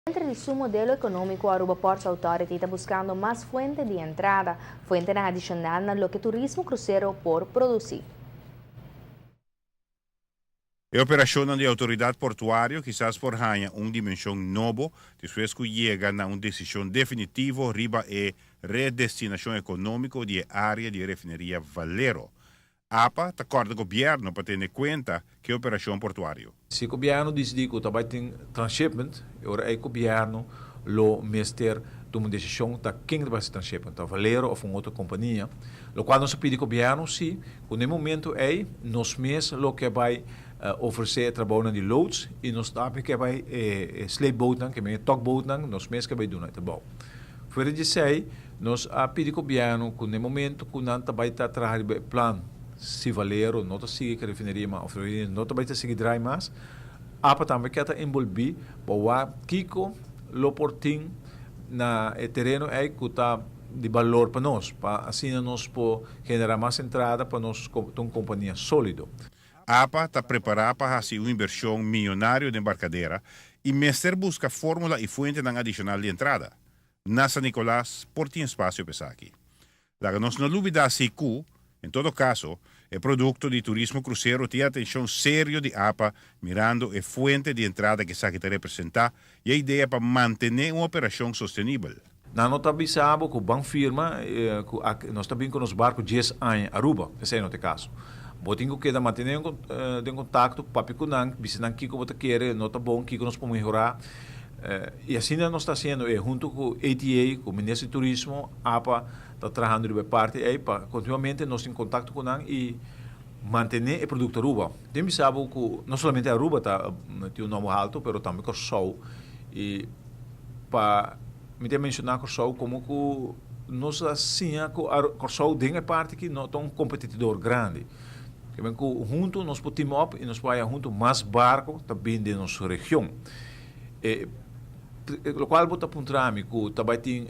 Denter di su modelo economico Aruba Ports Authority ta buscando mas fuente di entrada, fuentenan adicional na loke turismo crucero por produci. E operacionnan di Autoridad Portuario kisas por haña un dimension nobo despues cu yega na un decision definitivo riba e redestinacion economico di e area di e refineria Valero. APA ta kòrda gobièrnu pa tene kuenta ku e operashon portuario. Si gobièrnu disidí ku ta bai tin transshipment, e ora ei gobièrnu lo mester tuma un desishon ta ken ta bai hasi transshipment, ta Valero òf un otro kompania. Lokual nos a pidi gobièrnu si ku na e momentu ei nos mes lo ke bai ofresé e trabounan di loods i nos tambe ke bai e sleepboatnan, ke men e tugboatnan, nos mes ke bai duna e trabou. Fuera di esei, nos a pidi gobièrnu ku na e momentu ku nan ta bai ta traha riba e plan, si Valero no ta sigui ku e refineria mas òf refineria no ta bai ta sigui drai mas, apa tambe ke ta enbolbí pa wak kiko lo por tin na e tereno ei ku ta di balor pa nos, pa asina nos por generá mas entrada pa nos ta un kompania sólido. Apa ta prepará pa hasi un invershon miyonario den Barcadera i mester buska fórmula i fuentenan adishonal di entrada. Na San Nicolas por tin espasio pa esaki. Laga nos no lubidá si ku, en todo kaso, e produkto di turismo krusero tin atenshon serio di apa mirando e fuente di entrada ku esaki ta representá i e idea pa mantené un operashon sostenibel. Nan no ta bisa bo ku ban firma ku nos ta bin ku nos barku dies aña Aruba. Esei no ta e kaso. Bo tin ku keda mantené den kontakto, papia ku nan, bisa nan kiko bo ta kere, no ta bon, kiko nos por mehorá. I asina nos ta hasiendo e huntu ku ATA, ku Minister di Turismo, apa ta trahando riba e parti ei pa kontinuamente nos tin kontakto ku nan i mantené e produkto Aruba. Tin bisa bo ku no solamente Aruba ta tin un nòmber haltu, pero tambe Kòrsou i pa Mi ta menshoná Kòrsou komo ku nos a siña ku Kòrsou den e parti aki no ta un kompetitidor grandi. Ke men ku huntu nos por team up i nos por haya huntu mas barko ta bin den nos region. E lokual bo ta puntra mi ku ta bai tin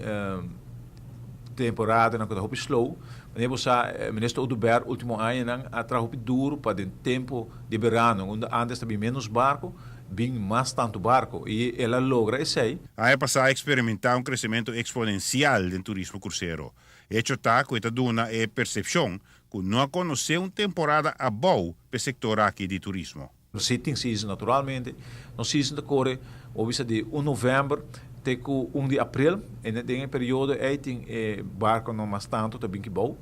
temporadanan ku ta hopi slow, manera bo sa Minister Oduber ultimo añanan a traha hopi duru pa den tempu di berano unda antes ta bin menos barko, Bin mas tantu barco y el a logra esey. Aña pasá a eksperimentá un kresementu eksponensial den turismo krusero. Hecho ta ku e ta duna e persepshon ku no a konosé un temporada abou p'e sektor aki di turismo. Nos hitting season naturalmente. Nos season ta kore bo bisa di un novèmber te ku un di aprel. E den e periodo ei tin e barkonan mas tantu ta bin kibou.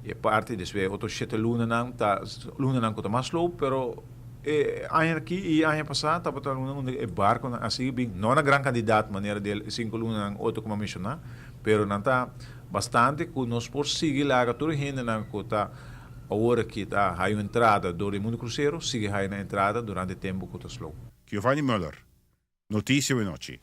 E parti despues otro shete lunanan ta lunanan ku ta mas slow pero. E aña aki i e aña pasá tabata luna unda e barkonan a sigui bin, no na gran kantidat manera di e sinku lunanan otro ku mi a menshoná, pero nan ta bastante ku nos por sigui laga tur e hendenan ku ta awor aki ta haya un entrada dor di mundu krusero sigui haya nan entrada durante e tempu ku ta slow. Giovanni Muller, Noticia Wenochi.